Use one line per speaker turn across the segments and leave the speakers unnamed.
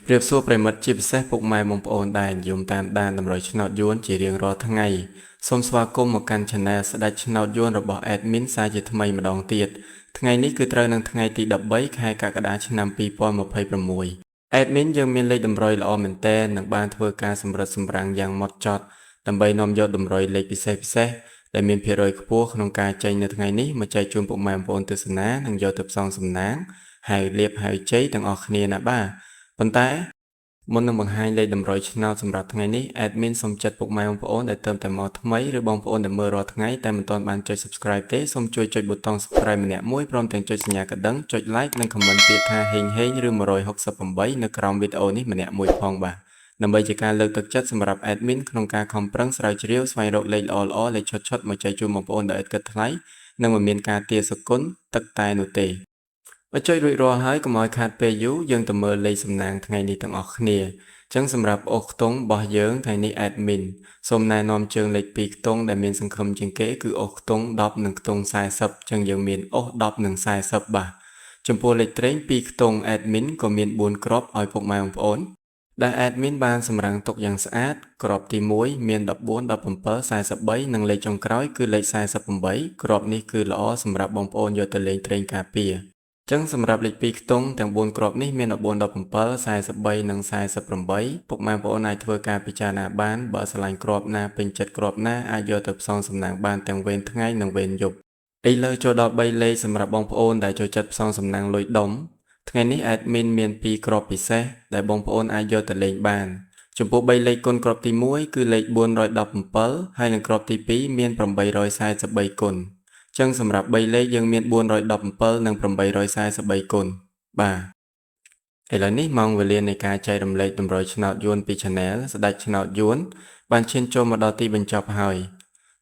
រាបសួរប្រិយមិត្តជាពិសេសពុកម៉ែបងប្អូនដែលនិយមតាមដានតម្រុយឆ្នោតយួនជារៀងរាល់ថ្ងៃសូមស្វាគមន៍មកកាន់ Channel ស្ដេចឆ្នោតយួនរបស់ Admin សាជាថ្មីម្ដងទៀតថ្ងៃនេះគឺត្រូវនឹងថ្ងៃទី13ខែកក្កដាឆ្នាំ2026 Admin យើងមានលេខតម្រុយល្អមែនទែននិងបានធ្វើការសម្រិតសម្រាំងយ៉ាងម៉ត់ចត់ដើម្បីនាំយកតម្រុយលេខពិសេសពិសេសដែលមានភាគរយខ្ពស់ក្នុងការចេញនៅថ្ងៃនេះមកចែកជូនពុកម៉ែបងប្អូនទស្សនានិងយកទៅផ្សងសំណាងហើយលៀបហើយជ័យទាំងអស់គ្នាណាបាទប៉ុន្តែមុននឹងបង្ហាញលេខតម្រុយឆ្នោតសម្រាប់ថ្ងៃនេះ admin សូមចាត់ពុកម៉ែបងប្អូនដែលទើបតែមកថ្មីឬបងប្អូនដែលមើលរាល់ថ្ងៃតែមិនទាន់បានចុច subscribe ទេសូមជួយចុចប៊ូតុង subscribe ម្នាក់មួយព្រមទាំងចុចសញ្ញាកណ្ដឹងចុច like និង comment ពាក្យថាហេងហេងឬ168នៅក្រោមវីដេអូនេះម្នាក់មួយផងបាទដើម្បីជាការលើកទឹកចិត្តសម្រាប់ admin ក្នុងការខំប្រឹងស្រាវជ្រាវស្វែងរកលេខល្អៗលេខឈុតៗមកចែកជូនបងប្អូនដោយឥតគិតថ្លៃនិងមិនមានការទារសគុណទឹកតែនោះទេបើចុចរួចរាល់ហើយកុំឲ្យខាតពេលយូរយើងទៅមើលលេខសំណាងថ្ងៃនេះទាំងអស់គ្នាអញ្ចឹងសម្រាប់អូសខ្ទង់របស់យើងថ្ងៃនេះ admin សូមណែនាំជើងលេខ2ខ្ទង់ដែលមានសង្ឃឹមជាងគេគឺអូសខ្ទង់10និងខ្ទង់40អញ្ចឹងយើងមានអូស10និង40បាទចំពោះលេខត្រេង2ខ្ទង់ admin ក៏មាន4គ្រាប់ឲ្យពុកម៉ែបងប្អូនដែល admin បានសម្រាំងទុកយ៉ាងស្អាតគ្រាប់ទី1មាន14 17 43និងលេខចុងក្រោយគឺលេខ48គ្រាប់នេះគឺល្អសម្រាប់បងប្អូនយកទៅលេងត្រេងការពារចឹងសម្រាប់លេខ2ខ្ទង់ទាំង4គ្រាប់នេះមាន14 17 43និង48ពុកម៉ែបងប្អូនអាចធ្វើការពិចារណាបានបើស្រឡាញ់គ្រាប់ណាពេញចិត្តគ្រាប់ណាអាចយកទៅផ្សងសំណាងបានទាំងវេនថ្ងៃនិងវេនយប់ឥឡូវចូលដល់3លេខសម្រាប់បងប្អូនដែលចូលចិត្តផ្សងសំណាងលុយដុំថ្ងៃនេះ admin មាន2គ្រាប់ពិសេសដែលបងប្អូនអាចយកទៅលេងបានចំពោះ3លេខគុណគ្រាប់ទី1គឺលេខ417ហើយនិងគ្រាប់ទី2មាន843គុណចឹងសម្រាប់3លេខយើងមាន417និង843គុណបាទឥឡូវនេះម៉ោងវេលានៃការចែករំលែកតម្រុយឆ្នោតយួនពី Channel ស្ដេចឆ្នោតយួនបានឈានចូលមកដល់ទីបញ្ចប់ហើយ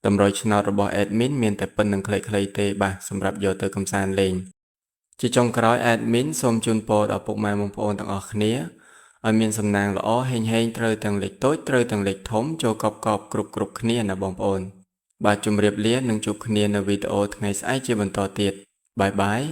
តម្រុយឆ្នោតរបស់ admin មានតែប៉ុណ្្នឹងខ្លីៗទេបាទសម្រាប់យកទៅកំសាន្តលេងជាចុងក្រោយ admin សូមជូនពរដល់ពុកម៉ែបងប្អូនទាំងអស់គ្នាឲ្យមានសំណាងល្អហេងហេងត្រូវទាំងលេខតូចត្រូវទាំងលេខធំចូលកប់កប់គ្រប់គ្រប់គ្នាណាបងប្អូនបាទជម្រាបលានិងជួបគ្នានៅវីដេអូថ្ងៃស្អែកជាបន្តទៀត bye bye.